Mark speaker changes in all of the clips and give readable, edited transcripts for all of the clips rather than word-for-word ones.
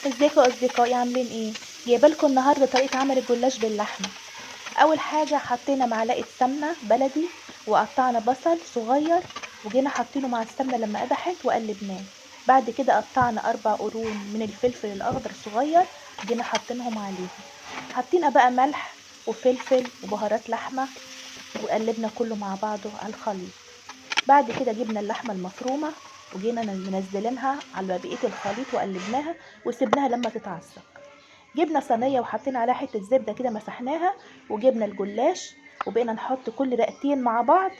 Speaker 1: ازيكم يا اصدقائي، عاملين ايه؟ جايبه لكم النهارده طريقه عمل الجلاش باللحمه. اول حاجة حطينا معلقه سمنه بلدي وقطعنا بصل صغير وجينا حاطينه مع السمنة لما قدحت وقلبناه. بعد كده قطعنا 4 قرون من الفلفل الاخضر صغير جينا حاطينهم عليهم. حطينا بقى ملح وفلفل وبهارات لحمه وقلبنا كله مع بعضه على الخليط. بعد كده جبنا اللحمة المفرومه وجينا منزلينها على بقية الخليط وقلبناها وسيبناها لما تتعصق. جبنا صينية وحطينا عليها حتة زبدة كده مسحناها، وجبنا الجلاش وبقينا نحط كل رقتين مع بعض،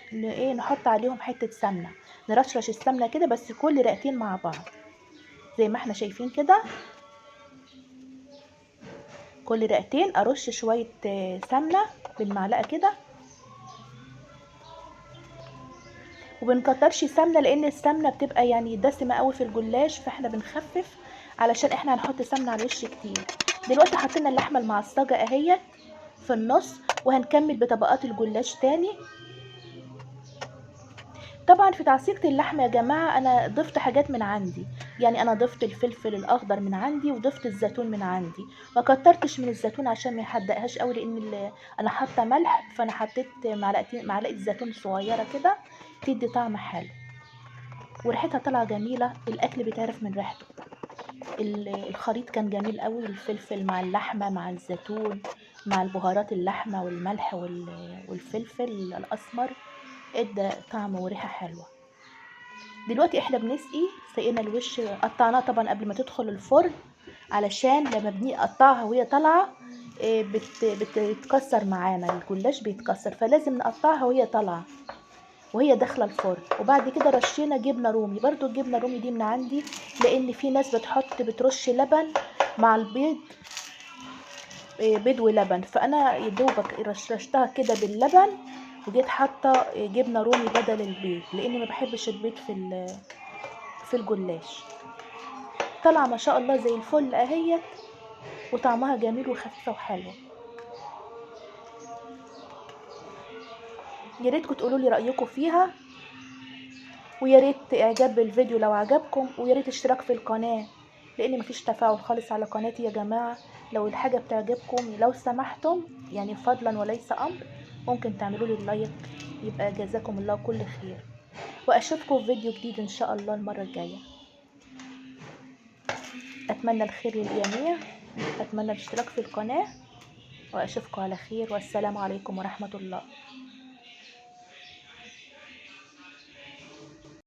Speaker 1: نحط عليهم حتة سمنه، نرشرش السمنة كده بس كل رقتين مع بعض زي ما احنا شايفين كده. كل رقتين ارش شوية سمنه بالمعلقه كده، وبنكترش سمنه لان السمنة بتبقى دسمة قوي في الجلاش، فاحنا بنخفف علشان احنا هنحط سمنه على الوش كتير. دلوقتي حطينا اللحمة المعصجه اهيت في النص، وهنكمل بطبقات الجلاش تاني. طبعا في تعصيجة اللحمة يا جماعة انا ضفت حاجات من عندي، انا ضفت الفلفل الاخضر من عندي وضفت الزيتون من عندي، ما كترتش من الزيتون عشان ما يحدقهاش قوي لان انا حاطه ملح، فانا حطيت معلقه زيتون صغيرة كده تدي طعم حلو وريحتها طالعه جميلة، الاكل بيتعرف من ريحته. الخليط كان جميل قوي، الفلفل مع اللحمة مع الزيتون مع البهارات اللحمة والملح والفلفل الاسمر ادى طعم وريحه حلوة. دلوقتي احنا بنسقي، سقينا الوش، قطعناه طبعا قبل ما تدخل الفرن علشان لما بنقطعها وهي طالعه، بتتكسر معانا، الجلاش بيتكسر، فلازم نقطعها وهي طالعه وهي داخله الفرن. وبعد كده رشينا جبنه رومي، برضو الجبنة الرومي دي من عندي لان في ناس بترش لبن مع البيض، بيض ولبن، فانا يدوبك رششتها كده باللبن وجيت حاطه جبنه رومي بدل البيض لاني ما بحبش البيض في الجلاش. طالعه ما شاء الله زي الفل اهيت، وطعمها جميل وخفيفة وحلوه. يا ريتكم تقولوا لي رايكم فيها، ويا ريت اعجاب بالفيديو لو عجبكم، ويا ريت اشتراك في القناة لان مفيش تفاعل خالص على قناتي يا جماعة. لو الحاجة بتعجبكم لو سمحتم، فضلا وليس امر، ممكن تعملوا لي اللايك، يبقى جزاكم الله كل خير. واشوفكم في فيديو جديد ان شاء الله المرة الجاية. اتمنى الخير للجميع، اتمنى الاشتراك في القناة، واشوفكم على خير، والسلام عليكم ورحمة الله.